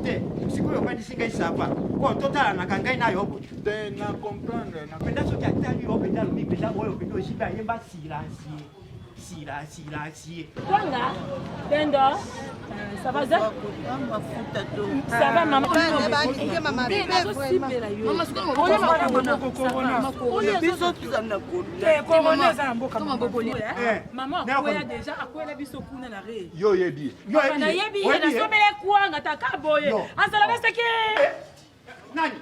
Te, sikoyo ofandisi ngai sava. Po totalanaka ngai na yo boye. Te na comprendre na Mpenza soki atali yo mpenza alobi mpenza oyo mpenza ozibi ayemba silencie. Sila silencie. Kwanga, dendo, ça va za? Ça va maman. Corona eza na mboka. Maman akwela déjà akwela biso kuna na re. Yo oyebi. Papa nayebi ye nasombele kwanga taka boye. Azalaka seke. Nani?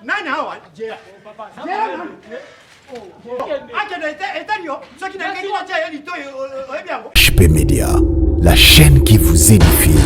Nani awa? Jera. Jera nani? Akende etali yo soki na ngai natia ye litoyi oyebi yango. HP Media, la chaîne qui vous édifie.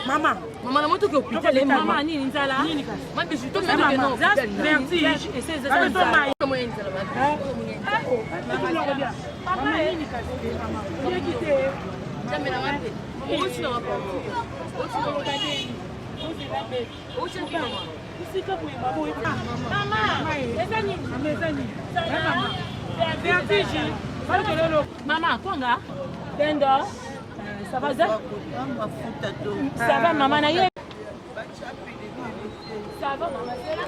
Mama, mama na motoki hôpital mama nini nzala ma bisu to motoki no vertige Mama, kwanga dendo, ça va za? Ça va mama na ye? Ça va mama zela?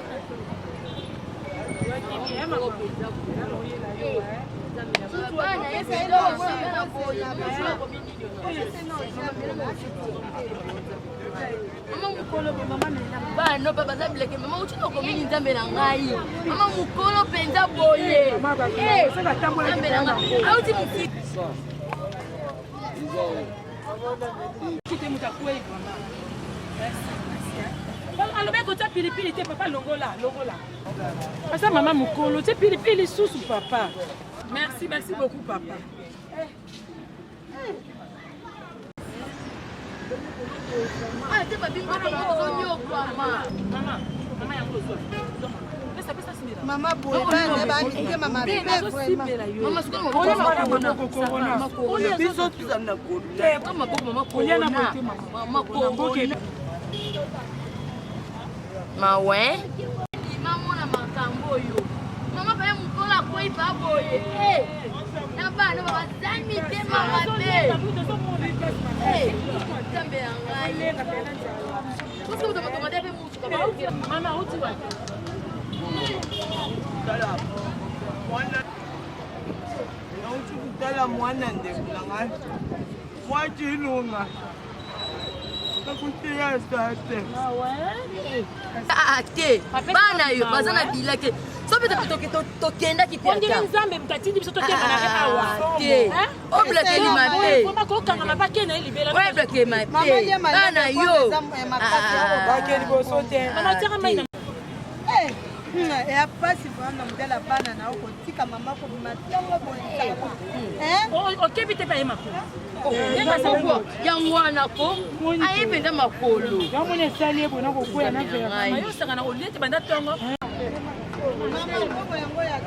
Mama mokolo bana mpe baza bileke mama uti na komini nzambe na ngai mama mokolo mpenza boye nzambe na ngai auti moki alobi kotia pilipili te papa longola longola aza mama mokolo tie pilipili lisusu papa merci merci beaucoup papa. Mama boye bana bamitema mabe vraiment. Biso toza na corona. Mawe mamona makambo oyo mama paye mokolo akwei pa boye na bana baza mitema mabe nzambe ya ngai osokotomatomate mpe mosuka. Mama uti wapi? Nauti kotala mwana ndeko na ngai mwa Chilunga nakuteya asa te. Te bana yo baza na bilake so mpe tokendaki ondire Nzambe moto atindi biso tokenda na awa te oblakeli mabe kokangama bakende ye libela oblakeli mabe bana yo bake liboso te. Mama tiaka mai na Eya pasi vraiment na modele ya bana na yo kotika mama kobima ntongo boye. Okebi te mpe aye makolo yango wana ko aye mpenza makolo yamoni esali ye bona kokwea na vertige. Ayosaka na olie te banda ntongo. Mama mbongo yango ya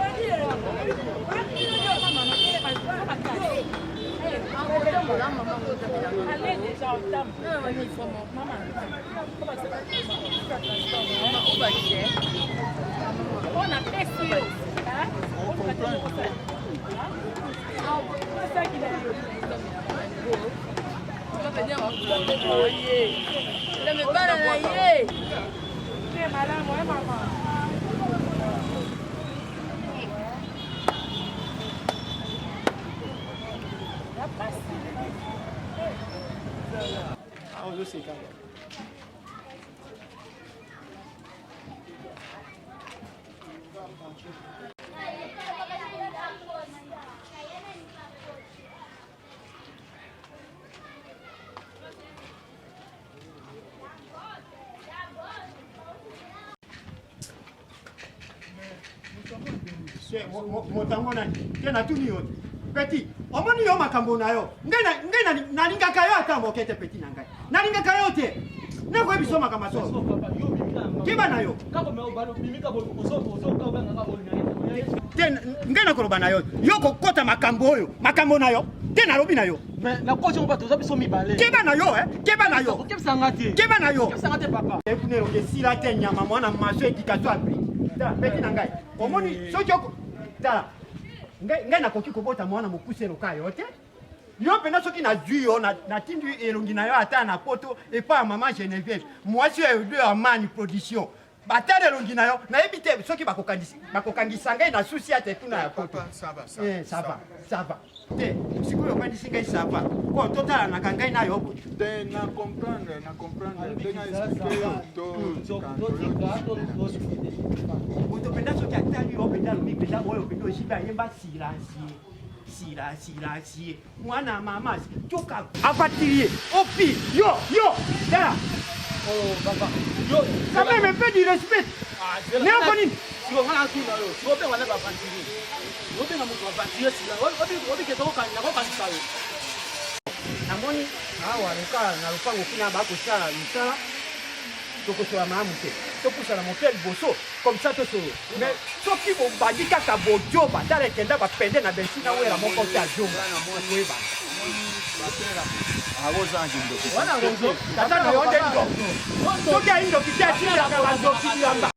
boye nzambe bana na ye malamu eh, mama ozoseka moto yango nani te natuni yo te peti omoni yo makambo na yo ngai nalingaka yo ata moke te peti na ngai nalingaka yo te nakoyebi biso makambo ya solo keba na yo te ngai nakoloba na yo yo kokota makambo oyo makambo na yo te nalobi na yo keba na yo eh? keba na yo keba na yo ekunelo esila te nyama mwana maso ekika so abri peti na ngai omoni soki tala ngai nakoki kobota mwana mokuse loka yo te yo mpenza soki nazwi yo natindi elongi na yo ata na poto epai ya mama geneviève mwasi oyo edo ya mani production batala elongi na yo nayebi te soki bakokangisa ngai na susi ate kuna ya poto eh, sava sava te sikoyo okandisi ngai sava po totalanaka ngai na yo boye te na comprendre na comprendre ndenge explike yo to moto mpenza soki atali yo mpenza alobi mpenza oyo mpenza ozibi ayemba silencie sila sila sie mwana mama toka aventurier opi yo yo tala oh papa yo quand même un peu du respect ah, neyoko nini siko nga natuna yo siko obenga na baaventurier obenga moto aventurier sila obike tokokanisa yo namoni awa loka na lopango kuna bakosala mosala tokosola malamu te topusana moke liboso comme ça tosolo mais soki bobandi kaka bojoba tala ekenda bapende na bensi na wela moko te azonga okoyeba tata na yo nde ndoki soki ayi ndoki te atindaka bandoki bilamba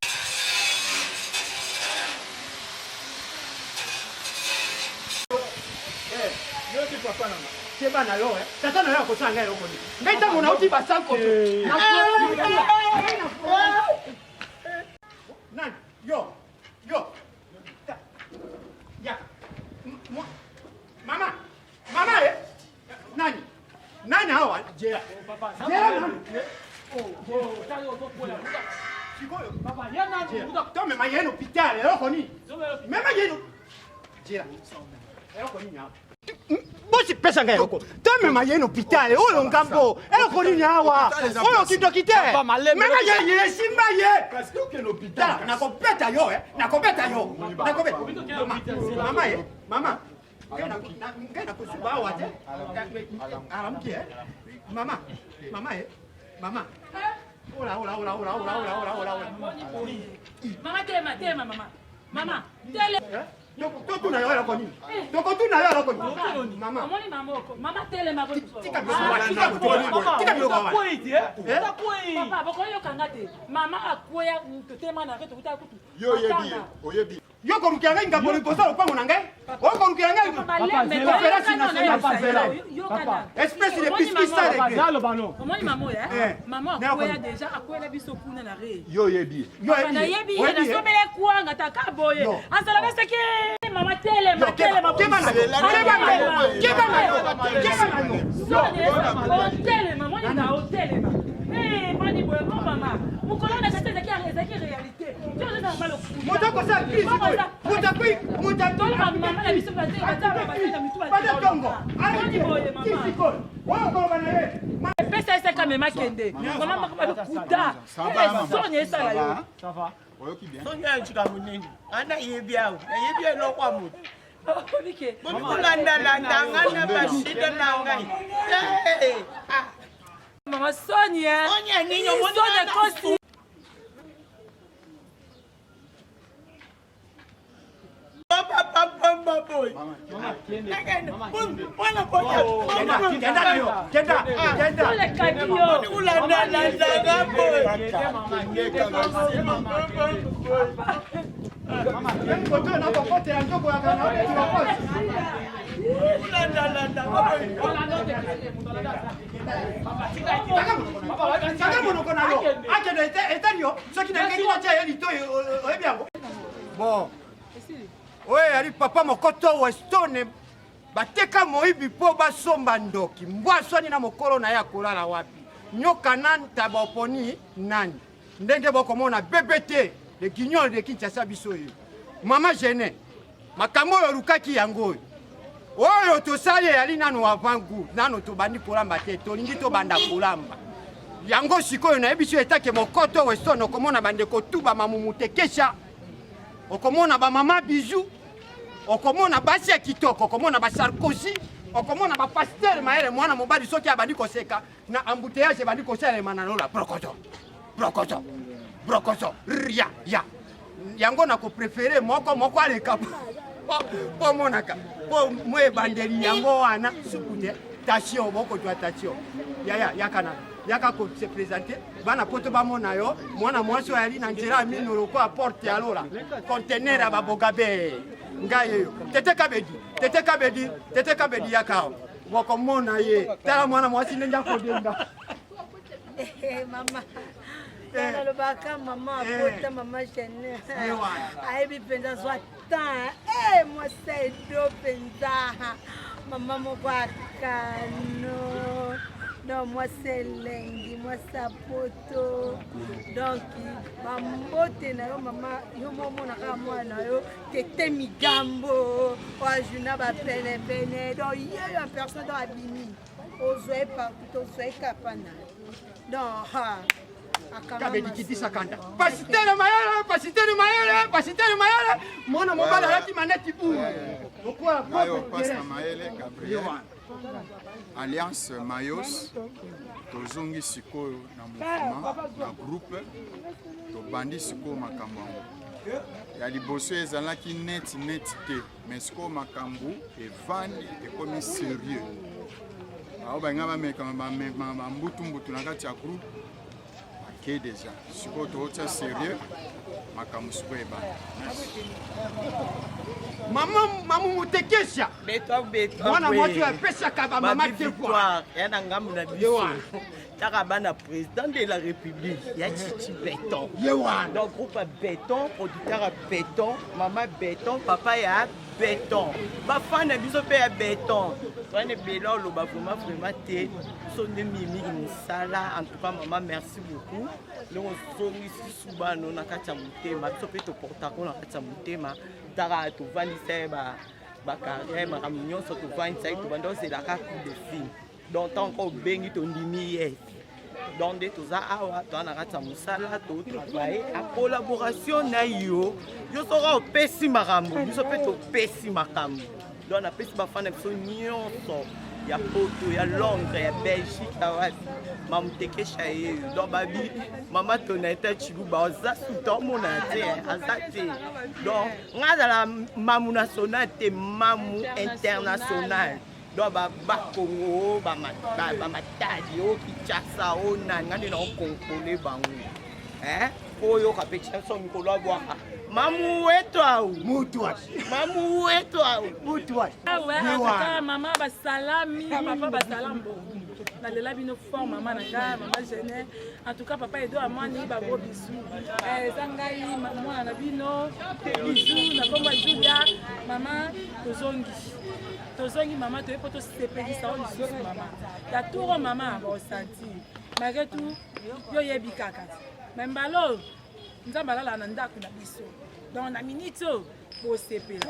keba na yo eh. tata na yo akosala ngai eloko nini ngai ntango nauti basankoto eh. nani yo yo ya mama mama e nani nani awa jela jela nani sikoyo tomema ye na hôpital eloko nini mema ye jela eloko nini awa bosi pesa ngai eloko tomema ye na hôpital oyo ngambo eloko nini awa oyo kindoki te mema ye ye esimba ye tala nakobeta yo eh. nakobeta yo nakobeta mama ye mama ngai nakosuba awa te alamuki eh. mama mama ye mama ola ola ola ola ola ola ola ola ola mama telema telema mama mama telema totuna yo eloko nini eh. tokotuna yo eloko nini mama omoni mama oko mama telema tika biloko papa bokoyoka nga te mama akweya totelema na tokuta kutu yo oyebi oyebi yo kolukela ngai ngambo liboso ya lopango na ngai okolukela ngai conférence nationale espèce de biscuit sans regret omoni mama oyo eh? mama akweya deja akwela biso kuna na re yo oyebi nayebi ye nasombele kwanga taka boye azalaka seke mama telema telema keba na yo keba na yo keba na yo keba na yo otelema moni na otelema bani boye o mama mokolo na kati ezalaki ezalaki réalité moto akosala crise boye moto akwi moto akobata tongo sikoyo oyo koloba na ye epesa esaka mema kende mama moko balokuta soni esala yo soni ya nsuka monene nga nayebi awa nayebi eloko ya moto bokolandalanda nga na bashida na ngai ah. mama soni soni ya nini soni ekosi Akende etali yo soki nalingaki natya ye litoi oyebi yango. Bon. Oyo eyali papa mokoto Westone bateka moyibi mpo basomba ndoki. Mbwa aswani na mokolo na ye akolala wapi? Nyoka na ntaba oponi nani? Ndenge bokomona BBT le guignol de Kinshasa biso oyo. Mama Gene, makambo oyo olukaki yango oyo. Oyo tosali eyali nano avant goût, nano tobandi kolamba te, tolingi tobanda kolamba. Yango sikoyo nayebi biso etake mokoto Weston okomona bandeko tu ba mamumu tekesha, okomona ba mama bijou, okomona basi ya kitoko, okomona ba Sarkozy, okomona ba pasteur mayele mwana mobali soki abandi koseka na embouteillage ebandi kosalema na lola brokoto brokoto brokoto ria ya yango na kopréférer moko moko aleka mpo monaka mpo mo ebandeli yango wana suku te. Tension, bokozwa tension. Yaya, yaka na yaka kose présenter bana poto bamona yo mwana mwasi oyo ali na nzela ya mino lokola porte ya lola conteneur ya babogabe. Ngai eyo tete kabedi, tete kabedi, tete kabedi, yaka awa bokomona ye. Tala mwana mwasi ndenge akodenda. Mama nalobaka mama akota mama Gene ayebi mpenza zwa temps mwasi edo mpenza mama moko akano. Donc mwasi elengi, mwasi ya poto. Donc bambote na yo mama, yo momona kaka mwana na yo tete migambo oyo ajuna bapenepene. Donc ye yo en personne, donc abimi ozwa ye partout, ozwa ye kapa na donc Kabedi kitisa kanda. Pasteur mayele, pasteur mayele, pasteur mayele. Mwana mobali alati maneti bu. Lokola Mayo Pasta Mayele Gabriel Alliance Mayos, tozongi sikoyo na mouvement na groupe, tobandi sikoyo makambo yango ya liboso ezalaki neti neti te, mais sikoyo makambo evandi, ekomi sérieux. Bao balinga bameka bamema bambutumbutu na kati ya groupe bake déjà. Sikoyo tokotia sérieux makambo sikoyo ebanda. Mama mamumu tekesha. Beto beto. Mwana mwasi oyo apesaka bamama te. Victoire ya na ngambo na biso taka bana président de la République ya Chichi Béton. Ye wana. Donc groupe ya béton, producteur ya béton, mama béton, papa ya béton, bafan na biso mpe ya béton. Towana ebele oloba vraiment vraiment te. Biso nde mingi mosala. En tout cas mama, merci beaucoup ndenge ozongisi subano na kati ya motema. Biso mpe toportako na kati ya motema. Taka tovandisa ye bacarrière, makambo nyonso tovandisa ye, tobanda ozelaka coup de fil. Donc ntango obengi tondimi ye. Donc nde toza awa, toza na kati ya mosala, totravaille a collaboration na yo. Yo soki opesi makambo, biso mpe topesi makambo. Donc napesi bafan na biso nyonso ya poto, ya Londres, ya Belgique, ya wapi, mamutekesha yeyo. Donc babi mama Toneta Chiluba aza suta omona te, aza te. Donc nga azala mamu national te, mamu international. Donc bakongo, bamatadi o Kinshasa o nani, nga nde na okontrole bango oyoka mpe chanson mikolo abwaka mamu wetu au mutu. Mamu wetu au. Mutu. Awe en mama basalami, papa basalam beaucoup. Nalela bino fort, mama na ngai, mama Gene. En tout cas papa Edo amwani bagros bisous. Eza ngai mwana na bino bijou na kombo ya Julia. Mama, tozongi, tozongi mama, toye mpo tosepelisa oyo lisusu mama ya turo mama baosentir. Malgré tout yo oyebi kaka me mbala oyo Nzambe alalaka na ndako na biso. Donc na minute oyo bosepela.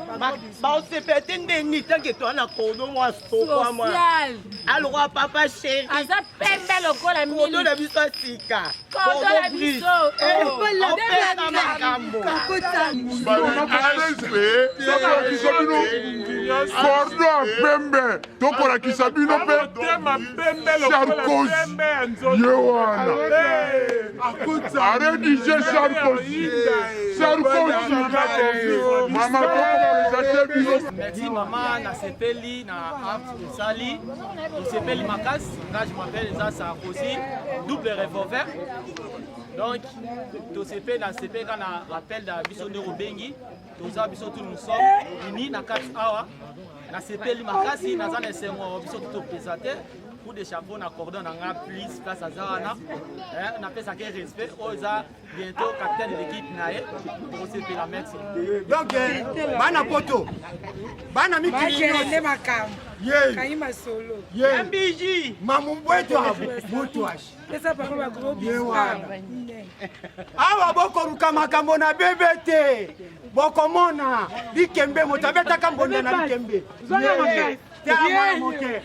Baosepela te ndeni tanke toa na cordon mwa sokwa mwa social alokwa papa chéri. Aza pembe lokola cordon na biso ya sika. Cordon na biso. Opesa makambo. Tokolakisa bino cordon ya pembe, tokolakisa bino mpe Sarkozy ye wana arédige Sarkozy, Sarkozy mama tokoprésente bino. Merci mama, nasepeli na acte osali, tosepeli makasi. Nga je m'appelle eza Sarkozy double revolver. Donc tosepeli, nasepeli kaka na rappel na biso nde obengi. Toza biso tous, nous sommes unis na kati awa. Nasepeli makasi, naza na esengo biso toprésente. Coup de chapeau na cordon na nga plus place aza wana. Eh, napesaka ye respect oyo eza bientôt capitaine de l'équipe na ye. Tokosepela merci. Donc eh, bana poto bana mikili nde makambo ye kangi masolo ye MBG mamu bwetu abo mutu ashi pesa bango ba gros Ye bisous wana. Awa bokoluka makambo na bebe te bokomona likembe moto abetaka mbonda na likembe Zwanga makasi. Tala mwana moke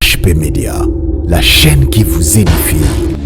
HP Media, la chaîne qui vous édifie.